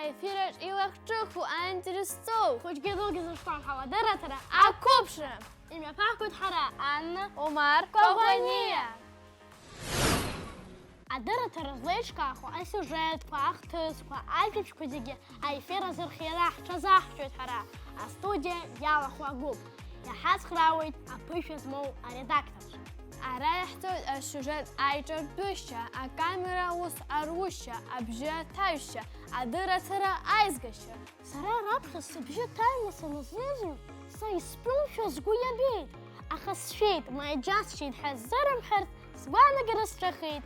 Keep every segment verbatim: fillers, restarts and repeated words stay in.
Ефираҿ илахҿыху аинтерес зҵоу хәыҷгьы дугьы зышкәам ҳауадырраҭара ақәыԥшра. Имҩаԥаҳгоит ҳара, Анна, Омар, Кәаӷәаниа. Кәаӷәаниа. Адырраҭара злеиҿкаахо асиужетқәа, ахҭысқәа, ажәабжьқәа зегьы аефир азырхиара ҳҽазаҳшәоит ҳара, астудиа иалахәу агәыԥ. Иҳацхраауеит аԥышәа змоу аредакторцәа. Ара иаҳҵоит асиужет аиҿартәышьа, акамера аус арушьа, абжьы аҭаҩшьа, адырраҭара аизгашьа. Сара раԥхьа сыбжьы ҭаҩны саназыжәу, са истәымшәа сгәы иабеит, аха сшәеит, ма иџьасшьеит ҳәа сзырымҳәарц, сгәаанагара сҿахеит.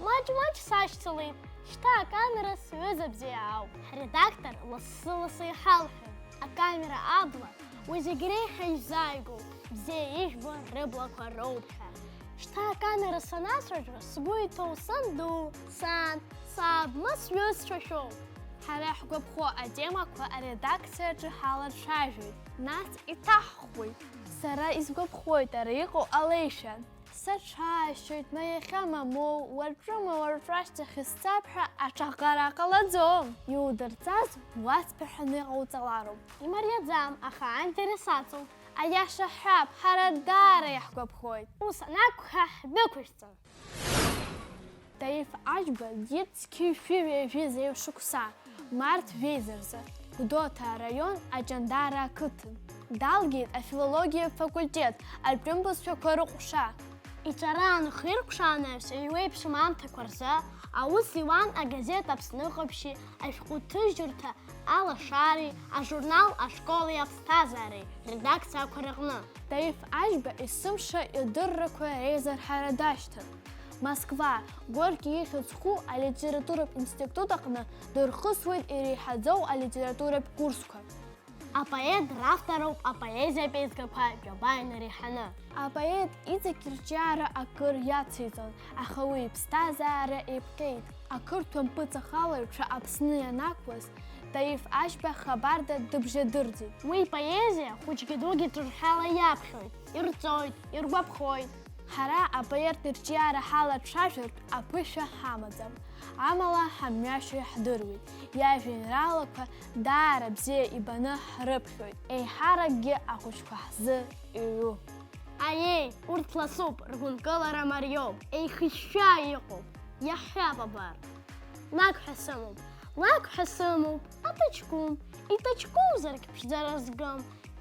Маҷ-маҷ сашьцылеит, шьҭа акамера сҩыза бзиа ауп. Ҳредактор лассы-лассы иҳалҳәоит, акамера абла, уи зегь реиҳа ишәзааигәоу, бзиа ижәбо рыблақәа роуп ҳәа. Шьҭа акамера санацәажәо, сгәы иҭоу санду, сан, саб, ма сҩызцәа шәоуп. Ҳара ҳгәаԥхо атемақәа аредакциаҿы ҳалацәажәоит, нас иҭаҳхуеит. Сара исгәаԥхоит ара иҟоу алеишәа. Саҽаашьоит, ма иахьа мамоу, уаҵәы ма уаҵәы ашьҭахь исцап ҳәа аҿаҟара ҟалаӡом. Иудырҵаз уасҳәа ҳәаны иҟауҵалароуп. Имариаӡам, аха аинтерес аҵоуп. Аиаша ҳҳәап, ҳара даара иаҳгәаԥхоит. Ус анакәха, ҳдәықәышәҵа. Таиф Аџьба диит зқьи жәшәи ҩажәи зеижә шықәса, март жәеиза рзы, Гәдоуҭа араион Аҷандара ақыҭан. Далгеит афилологиатә факультет атәым бызшәақәа рыҟәша. Иҵара аанхиркәшааны аҩеиԥшым аамҭақәа рзы аус иуан агазеҭ Аԥсны ҟаԥшьи ашәҟәы ҭыжьырҭа Алашареи ажурнал Ашколи аԥсҭазаареи редакциақәа рыҟны. Таиф Аџьба есымша идыррақәа реизырҳара дашьҭан. Москва, Горки ихьӡ зху алитературатә институт аҟны дырхысуеит иреиҳаӡоу алитературатә курсқәа. Апоет равторуп апоезиатә еизгақәа ҩаба инареиҳаны. Апоет иҵегь ирҿиара акыр иациҵон, аха уи иԥсҭазаара еиԥҟьеит. Ақырҭуа мпыҵахалаҩцәа Аԥсны ианақәлаз, Таиф Аџьба хабарда дыбжьадырӡит. Уи ипоезиа хәыҷгьы дугьы ҿырҳәала иаԥхьоит, ирҵоит, иргәаԥхоит. Ҳара апоет ирҿиара ҳалацәажәартә аԥышәа ҳамаӡам, амала ҳамҩашьо иаҳдыруеит, иажәеинраалақәа даара бзиа ибаны ҳрыԥхьоит, еиҳаракгьы ахәыҷқәа ҳзы иҩу. Аиеи, урҭ ласуп, ргәынкылара мариоуп, еихышәшәа иҟоуп, иаҳҳәап абар. Лак ҳәа сымоуп, лак ҳәа сымоуп, аҭаҷкәым, иҭаҷкәымзаргь ԥшӡара згым,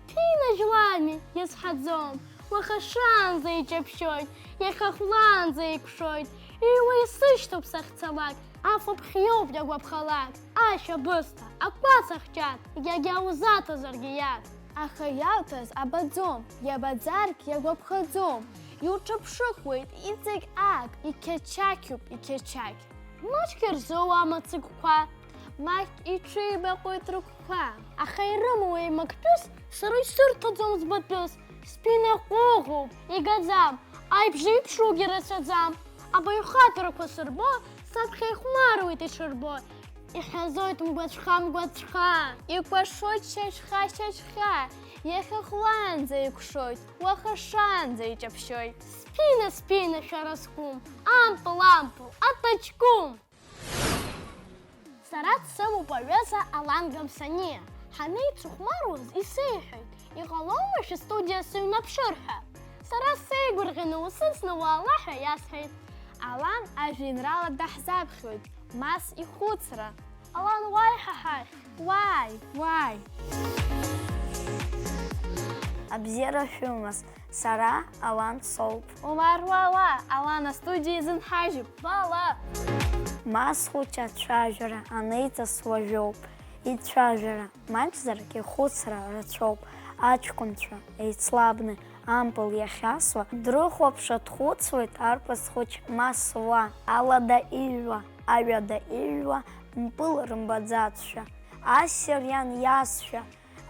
ԥина жәлами, иазҳаӡом, уаха шаанӡа иҷаԥшьоит, иахьа хәлаанӡа икәшоит, иҩуа исышьҭоуп сахьцалак, афатә хиоуп иагәаԥхалак, ашәа бысҭа, акәац ахҷаҭ, егьа узаҭозаргьы иаҭ. Аха иалҭаз абаӡом, иабаӡаргь иагәаԥхаӡом, иуҿаԥшыхуеит иҵегь ак, иқьачақьуп, иқьачақь. Маҷк ирзууа амацыгәқәа, маҷк иҽеибаҟәеит рыгәқәа. Аха ирымоу еимактәыс сара исырҭаӡом ӡбатәыс, сԥина ҟәыӷоуп, игаӡам, аибжеиԥшроугьы рацәаӡам. Абаҩхатәрақәа сырбо, саԥхьа ихәмаруеит иҽырбо, иҳәазоит мгәаҵәха, мгәаҵәха. Икәашоит шьаҿха, шьаҿха, иахьа хәлаанӡа икәшоит, уаха шаанӡа иҷаԥшьоит. Сԥина, сԥина, шәара сгәым, ампыл, ампыл, аҭаҷкәым! Сара дсымоуп аҩыза Алан Гамсаниа. Ҳанеицыхәмаруаз исеиҳәеит, иҟалома шәыстудиа сыҩнаԥшыр ҳәа? Сара сеигәырӷьаны усыцны уаала ҳәа иасҳәеит. Алан ажәеинраала даҳзаԥхьоит, Мас ихәыцра. Алан, уааи ҳа ҳахь! Уааи, уааи! Абзиара шәымаз, сара Алан соуп. Омар, уаала, Алан астудиа изынҳажьып, баала! Мас хәыҷ ацәажәара анеиҵас уажәоуп. Ицәажәара маҷзаргьы ихәыцра рацәоуп, аҷкәынцәа еицлабны ампыл иахьасуа дрыхәаԥшуа дхәыцуеит арԥыс хәыҷ Мас уа. Алада иҩуа, аҩада иҩуа, мпыл рымбаӡацшәа, ассир иан иасшәа,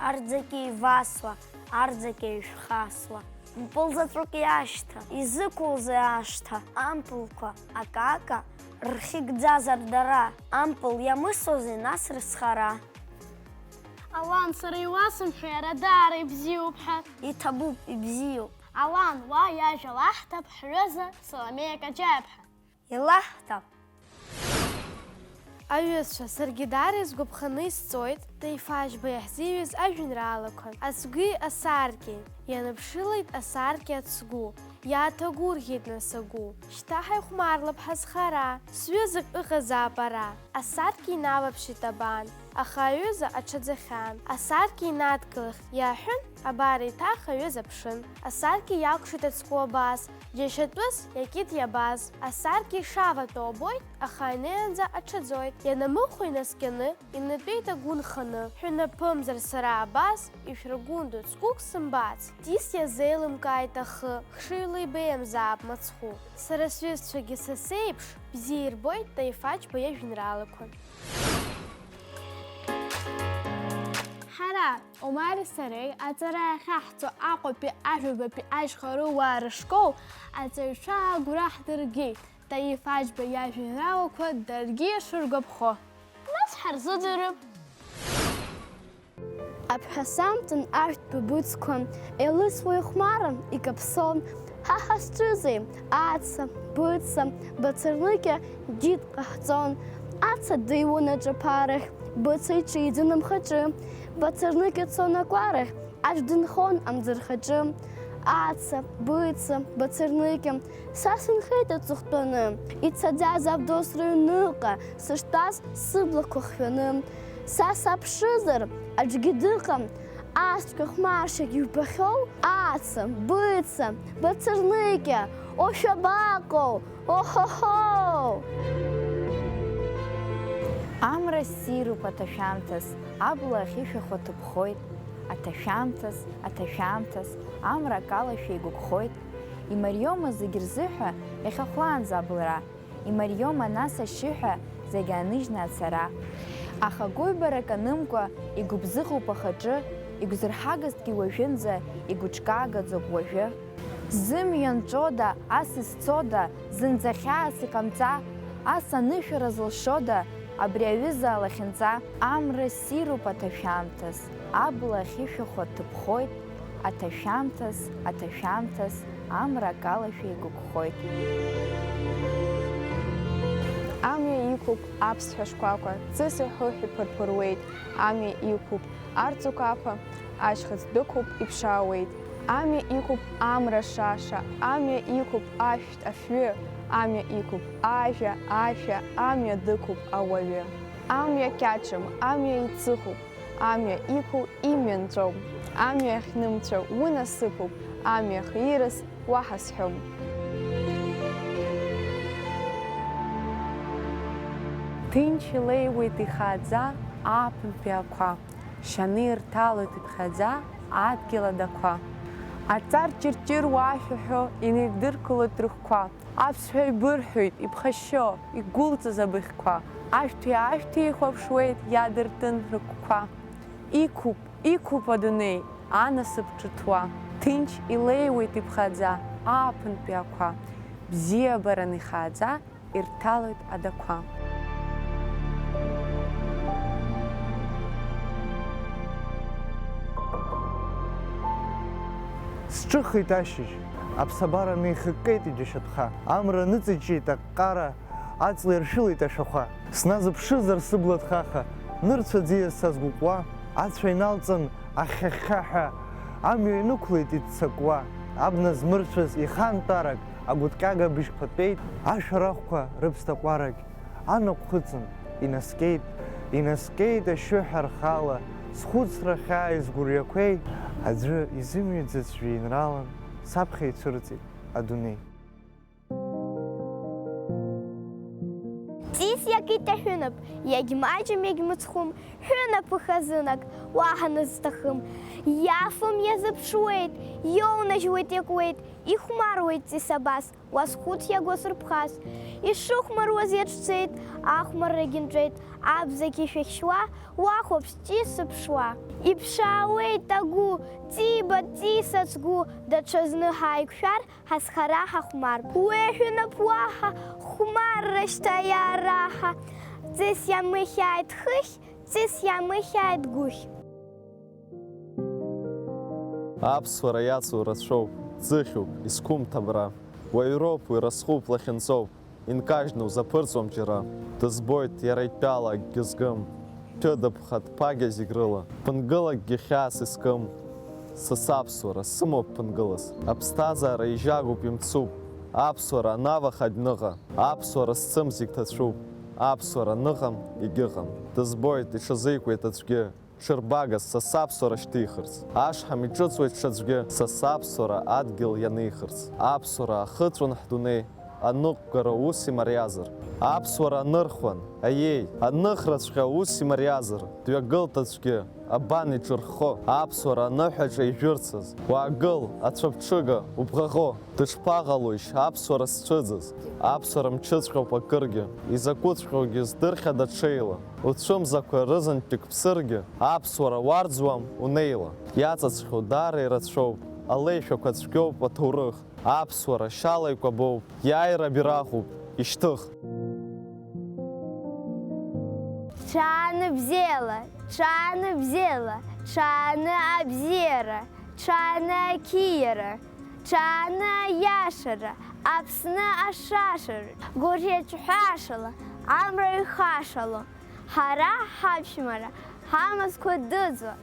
арӡаки ивасуа, арӡаки ишәхасуа. Мпыл заҵәык иашьҭа, изықәузеи ашҭа, ампылқәа акака рхьыгӡазар дара, ампыл иамысузеи нас рызхара? Алан, сара иуасымҳәеи, ара даара ибзиоуп ҳәа. Иҭабуп, ибзиоуп. Алан, уа иажәа лаҳҭап ҳҩыза Саломеиа Каҷаиаԥҳа. Илаҳҭап. Аҩызцәа, саргьы даара исгәаԥханы исҵоит Таиф Аџьба иаҳзиҩыз ажәеинраалақәа. Ацгәи асаркьеи, ианыԥшылеит асаркьа ацгәы, иааҭагәырӷьеит нас агәы. Шьҭа ҳаихәмарлап ҳазхара, сҩызак ыҟазаап ара. Асаркьа иналаԥшит абан, аха аҩыза аҽаӡахьан. Асаркьа инадгылахь иаҳәын, абар еиҭах аҩыза ԥшын. Асаркьа иакәшеит ацгәы абас, џьашьатәыс иакит иабаз. Асаркьа ишаватәоу абоит, аха инеиаанӡа аҽаӡоит. Ианамыхәо инаскьаны, инатәеит агәы нханы. Шәанаԥымзар сара абас, ишәрагәындоу цгәык сымбац. Ҵис иазеилымкааит ахы, хшыҩла ибеиамзаап мыцхәы. Сара сҩызцәагьы са сеиԥш, бзиа ирбоит Таиф Аџьба иажәеинраалақәа. Ҳара, Омари сареи аҵара иахьаҳҵо Аҟәатәи Аҩбатәи ашьхарыуаа рышкол аҵаҩцәа агәра ҳдыргеит, Таиф Аџьба иажәеинраалақәа даргьы ишыргәаԥхо. Нас ҳарзыӡырҩып. Аԥҳәасамҵан ашәҭ быбыцқәа, еилысуа ихәмаран икаԥсон. Ҳа ҳазҿызеи, аца, быца, бацарныкьа џьит ҟаҳҵон. Аца дыҩуан аҿаԥарахь, быца иҽиӡон амхаҿы, бацарныкьа цон акәарахь, аӡә дынхон амӡырхаҿы. Аца, быца, бацарныкьа, са сынхеит аҵыхәтәаны, ицаӡаз Авдос рыҩныҟа, сыштәаз сыблақәа хҩаны. Са саԥшызар, аӡәгьы дыҟам, ацәгьа хәмаршьагь ибахьоу? Аца, быца, бацарныкьа, о, шәабаҟоу? О-ҳо-ҳо! Амра ссируп аҭашәамҭаз, абла ахьышәахәа ҭыԥхоит, аҭашәамҭаз, аҭашәамҭаз, амра акалашәа игәыкхоит. Имариоума зегь рзыҳәа иахьа хәлаанӡа абылра, имариоума нас ашьшьыҳәа зегь ааныжьны ацара. Аха гәыҩбарак анымкәа игәыбзыӷуп ахаҿы, игәзырҳагазҭгьы уажәынӡа игәыҿкаагаӡоуп уажәы. Зымҩа нҵәода, ас изцода, зынӡа хьаас иҟамҵа, ас анышәара зылшода, абри аҩыза алахьынҵа? Амра ссируп аҭашәамҭаз, абла ахьышәахәа ҭыԥхоит, аҭашәамҭаз, аҭашәамҭаз, амра акалашәа игәыкхоит. Амҩа иқәуп аԥсҭҳәа шкәакәа, ҵыс иҳәыҳә иԥырԥыруеит, амҩа иқәуп арҵәықәа аԥа, ашьхыц дықәуп, иԥшаауеит. Амҩа иқәуп амра шаша, амҩа иқәуп ашәҭ афҩы, амҩа иқәуп ажәа, ашәа, амҩа дықәуп ауаҩы. Амҩа кьаҿым, амҩа иҵыхуп, амҩа иқәу имҩа нҵәом, амҩа ахьнымҵәо унасыԥуп, амҩа хирыс уаҳа сҳәом. Ҭынч илеиуеит ихааӡа ааԥынтәи ақәа, шьаны ирҭалоит иԥхьаӡа адгьыл адақәа. Аҵар ҷырҷыруа ашәаҳәо инеидыркылоит рыхқәа. Аԥсшәа ибырҳәоит иԥхашьо, игәылҵыз абыӷьқәа. Ашәҭи ашәҭи еихәаԥшуеит, иаадыртын рыгәқәа. Иқәуп, иқәуп адунеи, анасыԥ ҿыҭуа. Ҭынч илеиуеит иԥхаӡа ааԥынтәи ақәа. Бзиабаран ихааӡа ирҭалоит адақәа. Сҿыхеит ашьыжь, аԥсабара неихыккеит иџьашьатәха. Амра ныҵыҷҷеит аҟҟара, аҵла иршәылеит ашәахәа. Сназыԥшызар сыбла ҭхаха, нырцә аӡиас сазгәыкуа, ацәа иналҵын ахьхьа-хьхьаҳәа, амҩа инықәлеит иццакуа. Абна змырцәаз ихантәарак агәыҭҟьага быжьқәа тәеит, ашәарахқәа рыԥсҭаҟәарагь анаҟә хыҵын, инаскьеит, инаскьеит ашьшьыҳәа рхала, схәыцра хьааи сгәырҩақәеи. Аӡәы изымҩаӡац жәеинраалан саԥхьа ицәырҵит адунеи. Ҵис иакит аҳәынаԥ, иагьмаҷым, иагьмыцхәым, ҳәынаԥы хазынак уаҳа нысҭахым. Иафым иазыԥшуеит, иоунажьуеит, иакуеит, ихәмаруеит ҵис абас, уазхәыц иагәасырԥхаз. Ишыхәмаруаз иаҿцеит, ахәмаррагь нҵәеит, абзагь ишәахьшьуа, уахәаԥш ҵис зыԥшуа. Иԥшаауеит агәы, ҵиба ҵис ацгәы, даҽазны ҳааиқәшәар, ҳазхара ҳахәмарп. Уи аҳәынаԥ уаҳа хәмарра шьҭа иараҳа. Ҵис иамыхьааит хыхь, ҵис иамыхьааит гәыхь. Аԥсуара иацу рацәоуп, ӡыхьуп, изқәымҭ абра. Уаҩроуп уи, разҟуп, лахьынҵоуп. инкажьны узаԥырҵуам џьара. Дызбоит иара итәала акгьы згым, ҭәыда ԥхатә ԥагьа зегь рыла, ԥынгылакгьы хьаас искым. Са саԥсуара сымоуп ԥынгылас, аԥсҭазаара ижьагоуп, имцуп, аԥсуара анаваха адәныҟа, аԥсуара зцым зегь ҭацәуп, аԥсуара аныҟам, егьыҟам. Дызбоит, иҽазикуеит аӡәгьы, ҽырбагас са саԥсуара шьҭихырц. Ашҳам иҿыцуеит ҽаӡәгьы, са саԥсуара адгьыл ианихырц. Аԥсуара ахыҵәон ҳдунеи, аныҟәгара ус имариазар. Аԥсуара анырхуан, аиеи, аныхраҵәҟьа ус имариазар, дҩагылт аӡәгьы, абан иҿырххо, аԥсуара аныҳәаҿа ижәырцаз. Уаагыл, ацәаԥҽыга, убӷаӷо! Дышԥаҟалоишь аԥсуара зцәыӡыз? Аԥсуара мчыҵәҟьоуп акыргьы, изакәыҵәҟьоугьы здырхьада ҽеила? Уцәымзақәа рызынтәык ԥсыргьы, аԥсуара уарӡуам унеила. Иаҵаҵхьоу даара ирацәоуп, алеишәақәа цәгьоуп аҭоурых. Аԥсуара шьала икәабоуп, иааира бираҟуп, ишьҭых! Ҽааны бзиала, ҽааны бзиала, ҽааны абзиара, ҽааны ақьиара, ҽааны аиашара, Аԥсны ашашара, гәырӷьаҿҳәашала, амра ихашало, ҳара ҳаԥшәмара, ҳамаҵәқәа дыӡуа,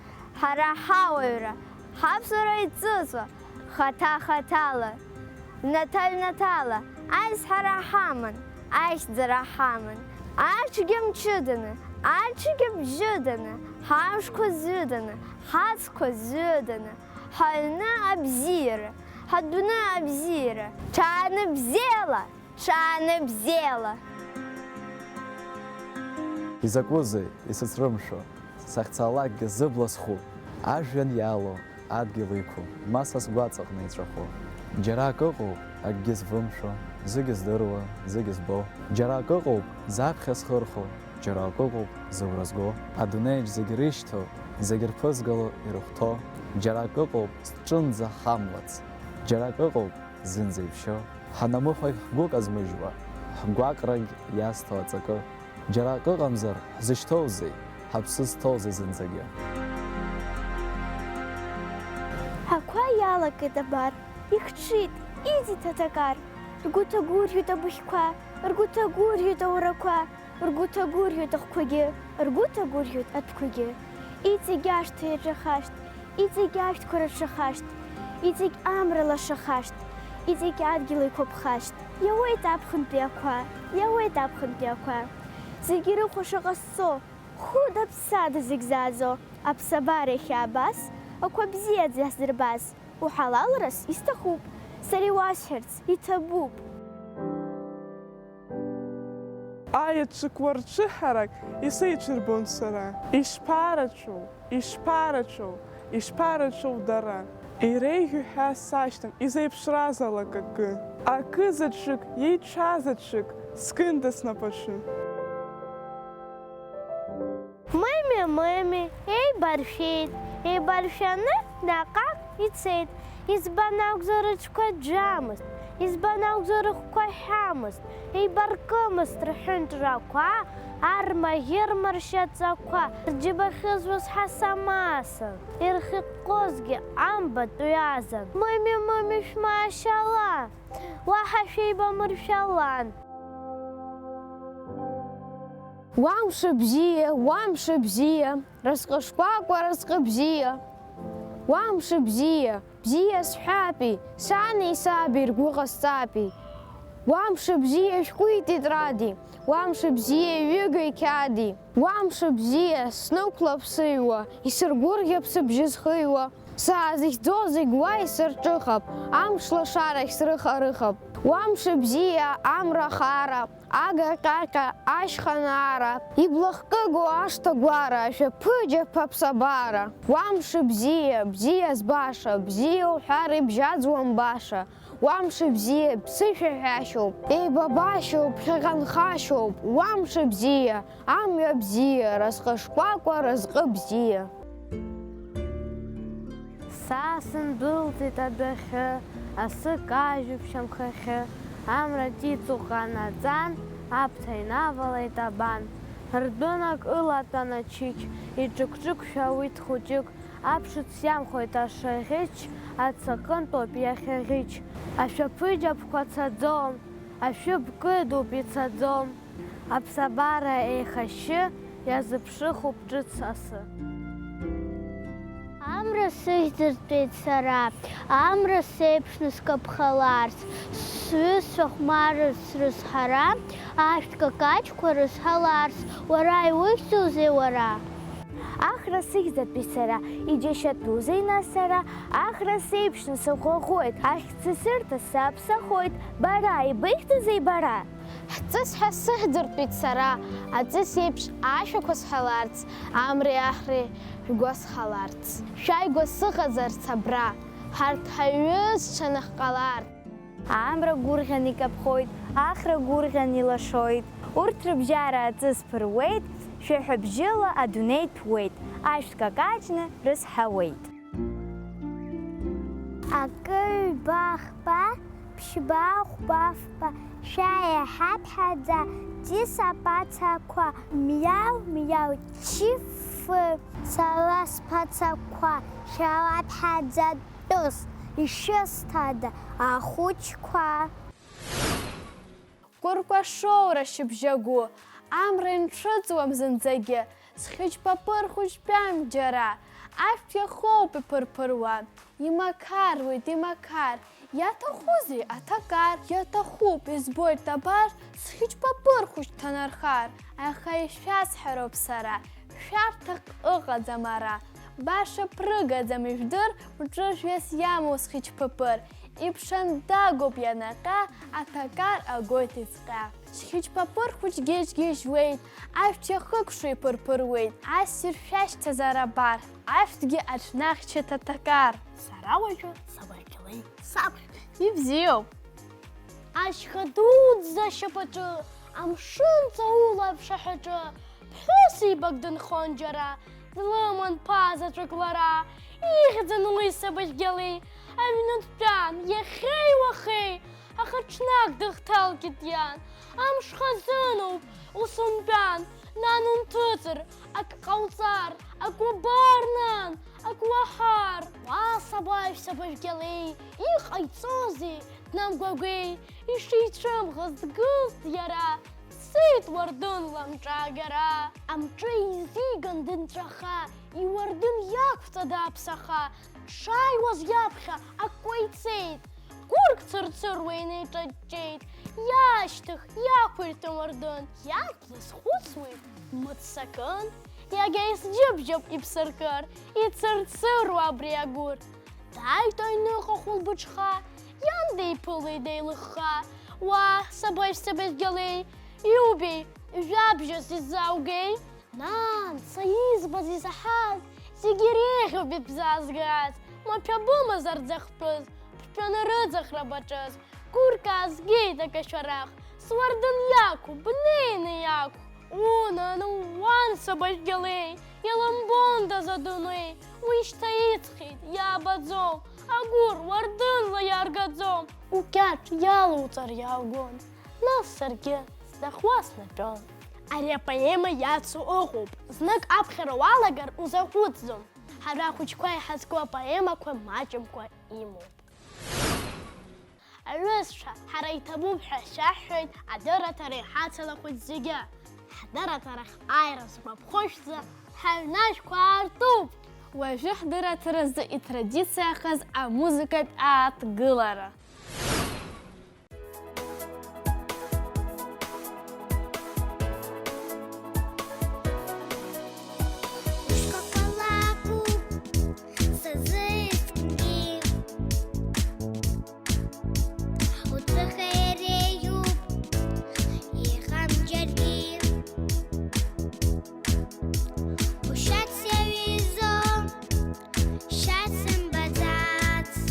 ҳара ҳауаҩра, ҳаԥсуара иҵыҵуа, хаҭа-хаҭала, наҭа-ҩнаҭала аизҳара ҳаман, аихьӡара ҳаман. Аҽгьы мчыданы, аҽгьы бжьыданы, ҳамшқәа зҩыданы, ҳаҵхқәа зҩыданы, ҳаҩны абзиара, ҳадәны абзиара, ҽааны бзиала! Ҽааны бзиала! Изакәызеи исыцрымшәо, сахьцалакгьы зыбла сху, ажәҩан иалоу, адгьыл иқәу, ма са сгәаҵаҟны иҵәаху. Џьара акы ыҟоуп, акгьы звымшәо, зегьы здыруа, зегьы збо. Џьара акы ыҟоуп, заԥхьа схырхәо, џьара акы ыҟоуп, зыгәра зго. Адунеиаҿ зегь рышьҭоу, зегь рԥызгало ирыхәҭоу. Џьара акы ыҟоуп, зҿынӡа ҳамлац. Џьара акы ыҟоуп, зынӡа иԥшьо, ҳанамыхәагь ҳгәы казмыжьуа, ҳгәаҟрагь иазҭо аҵакы. Џьара акы ыҟамзар, ҳзышьҭоузеи, ҳаԥсы зҭоузеи зынӡагьы? Ақәа иалагеит абар, ихҽит, иӡит аҭакар. Ргәы ҭагәырӷьоит абыӷьқәа, ргәы ҭагәырӷьоит аурақәа. Ргәы ҭагәырӷьоит ахқәагьы, ргәы ҭагәырӷьоит атәқәагьы. Иҵегь ашҭа иаҿахашт, иҵегь ашәҭқәа рыҽахашт, иҵегь амра лашахашт, иҵегь адгьыл еиқәыԥхашт. Иауеит аԥхынтәи ақәа, иауеит аԥхынтәи ақәа. Зегьы рыхәаша ҟазҵо, хәыда-ԥсада зегь зааӡо, аԥсабара иахьа абас, ақәа бзиаӡа иаҳзырбаз. Уҳалалрас исҭахуп, сара иуасҳәарц иҭабуп. Аеҵәақәа рцәыҳарак исеицәырбон сара. Ишԥарацәоу, ишԥарацәоу, ишԥарацәоу дара! Иреиӷьу ҳәа сашьҭан, изеиԥшразаалак акы. Акы заҵәык, иеицәа заҵәык, скында снапаҿы. Меми, меми, еибаршәеит, еибаршәаны наҟ-ааҟ ицеит. Избан акәзар рыҽқәа џьамызт, избан акәзар рыхқәа ҳәамызт, еибаркымызт рҳәынҵәрақәа, армаӷьырма ршьаҵақәа, рџьыба ахьызуаз ҳасамасан, ирхьыҟәҟәозгьы амбатә ҩазан. Меми, меми, шәмаашьала, уаҳа шәеибамыршәалан. Уа мшыбзиа, уа мшыбзиа, разҟы шкәакәа, разҟы бзиа. Уа мшыбзиа, бзиа сҳәапи, сани саби ргәы ҟасҵапи? Уа мшыбзиа, шәҟәи тетради, уа мшыбзиа, ҩыгеи қьаади. Уа мшыбзиа, снықәлап сыҩуа, исыргәырӷьап сыбжьы зхыҩуа. Саазыхьӡо зегь уа исырҿыхап, амш лашарахь срыха-рыхап. Уа мшыбзиа, амра хаара, ага ҟьаҟьа, ашьха наара, иблахкыгоу ашҭа гәара, шәаԥыџьаԥ аԥсабара. Уа мшыбзиа, бзиа збаша, бзиа уҳәар ибжьаӡуам баша. Уа мшыбзиа, ԥсышәаҳәашьоуп, еибабашьоуп, ԥхьаҟанхашьоуп. Уа мшыбзиа, амҩа бзиа, разҟы шкәакәа, разҟы бзиа. Са сындәылҵит адәахьы, асы кажьуп шьамхахьы, амра ҵиҵу ҟанаҵан, аԥҭа инавалеит абан. Рдәынак ылатәан ачықь, иҿык-ҿыкшәа ауит хәыҷык, аԥшыц иамхоит ашаӷьыч, ацаҟынтәоуп иахьа ӷьыч. Ашәаԥыџьаԥқәа цаӡом, Ашәыб кыдуп, ицаӡом, аԥсабара еихашьы, иазыԥшыхуп ҿыц асы. Амра сыхьӡыртәеит сара, амра сеиԥшны скаԥхаларц, сҩызцәа хәмарырц рызҳара, ашәҭ какаҷқәа рызҳаларц, уара иухьӡузеи уара? Ахра сыхьӡыртәеит сара, иџьашьатәузеи нас сара, ахра сеиԥшны сыӷәӷәоит, ахьӡ сырҭаз саԥсахоит, бара ибыхьӡузеи бара? Ҳҵыс ҳәа сыхьӡыртәит сара, аҵыс еиԥш ашәақәа сҳәаларц, амреи аҳреи шәгәасҳаларц. Шәааигәа сыҟазарц абра, ҳарҭ ҳаҩызцәа ныҳҟаларц. Амра гәырӷьан икаԥхоит, ахра гәырӷьан илашоит. Урҭ рыбжьара аҵыс ԥыруеит, шәаҳәабжьыла адунеи ҭәуеит, ашәҭ какаҷны рызҳауеит. Акы, ҩба, хԥа, ԥшьба, хәба, фба, шәа иҳаԥхьаӡа, ҵис аԥацақәа, миау, миау, чифы, сара сԥацақәа, шәара аԥхьаӡа тәыс, ишәысҭада, ахәыҷқәа? Кәыркәашоура шьыбжьагәы, амра инҽыҵуам зынӡагьы, схьыџьпапыр хәыҷ тәам џьара, ашәҭ иахоуп иԥырԥыруа, имақаруеит, имақар, иаҭахузеи аҭакар? Иаҭахуп, избоит абар, схьыџьпапыр хәыҷ ҭанархар, аха ишәасҳәароуп сара, шәарҭак ыҟаӡам ара, баша ԥрыгаӡам ижәдыр, бҿы жәҩас иамоу схьыџьпапыр, иԥшандагоуп ианаҟьа, аҭакар агоит иҵҟьа. Схьыџьпапыр хәыҷ гьежь-гьежьуеит, ашәҭ иахыкшо иԥырԥыруеит, ассир шәашьҭазар абар, ашәҭгьы аҽнахьчеит аҭакар. Сара уажәы сабаргьалеи саԥхьа. Ибзиоуп. Ашьха дуӡӡа ашьапаҿы, амшын ҵаула аԥшаҳәаҿы, ԥҳәысеибак дынхон џьара, длыман ԥа заҵәык лара, ихьӡын уи сабашьгьалеи, аҩны дтәан иахьеи уахеи, аха ҽнак дыхҭалкит иан, амш хазыноуп, ус умтәан, нан унҭыҵыр, ак ҟауҵар, ак уабар, нан, ак уаҳар. Уа сабашь, сабашьгьалеи, иҟаиҵозеи, днамгәагәеи, ишицәымӷыз дгылт иара, дцеит уардынла амҿы агара. Амҿы еизиган дынҵәаха, иуардын иақәҵа дааԥсаха, дшааиуаз иаԥхьа акы ицеит. Гәырк цырцыруа инеиҿаҷҷеит, иаашьҭых иақәирҭын уардын, иарбан схәыцуеит, мыццакын, иагьа исџьыбжьап иԥсыркыр, ицырцыруа абри агәыр. Дааит аҩныҟа хәылбыҽха, иан деиԥылеит деилыхха. Уа, сабашь, сабашьгьалеи, иубеи, жәабжьас иззааугеи? Нан, са избаз, исаҳаз, зегь иреиӷьуп ибзаазгаз, маҭәа бымазар ӡахтәыз, бтәаны рыӡахра баҿыз, гәырк аазгеит акашәарах, суардын иақәу, бнеины иақәу, унан, уан сабашьгьалеи, илымбондаз адунеи, уи шьҭа иҵхеит, иаабаӡом, агәыр уардынла иаргаӡом, укьаҿ иалоуҵар иааугон, нас саргьы сҭахуа снатәон. Ари апоема иацу ыҟоуп, знык аԥхьара уалагар узаҟәыҵӡом. Ҳара ахәыҷқәа иҳазку апоемақәа маҷымкәа имоуп. Аҩызцәа, ҳара иҭабуп ҳәа шәаҳҳәоит, адырраҭара иҳацалахәит зегьы. Ҳдырраҭарахь ааира згәаԥхошәа ҳаҩнашәқәа аартуп! Уажәы ҳдырраҭаразы итрадициахаз амузыкатә ааҭгылара. Шкәакәа лакәуп сазыцәгьы, уҵыхеи иреиуоуп, иҟам џьаргьы. Ушьац иаҩызоуп, шьац сымбаӡацт.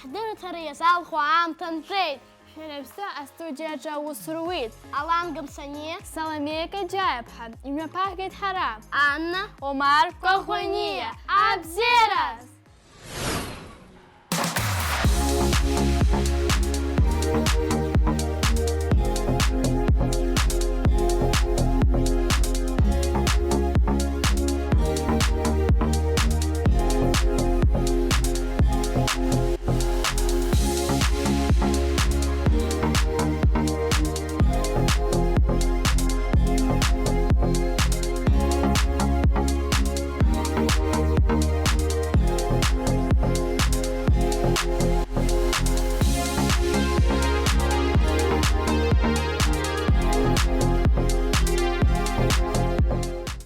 Ҳдырраҭара иазалху аамҭа нҵәеит. Шәара шәзы астудиаҿы аус руит Алан Гамсаниа, Саломеиа Каџьаиаԥҳа, имҩаԥаҳгеит ҳара, Анна, Омар Коӷониа. Абзиараз!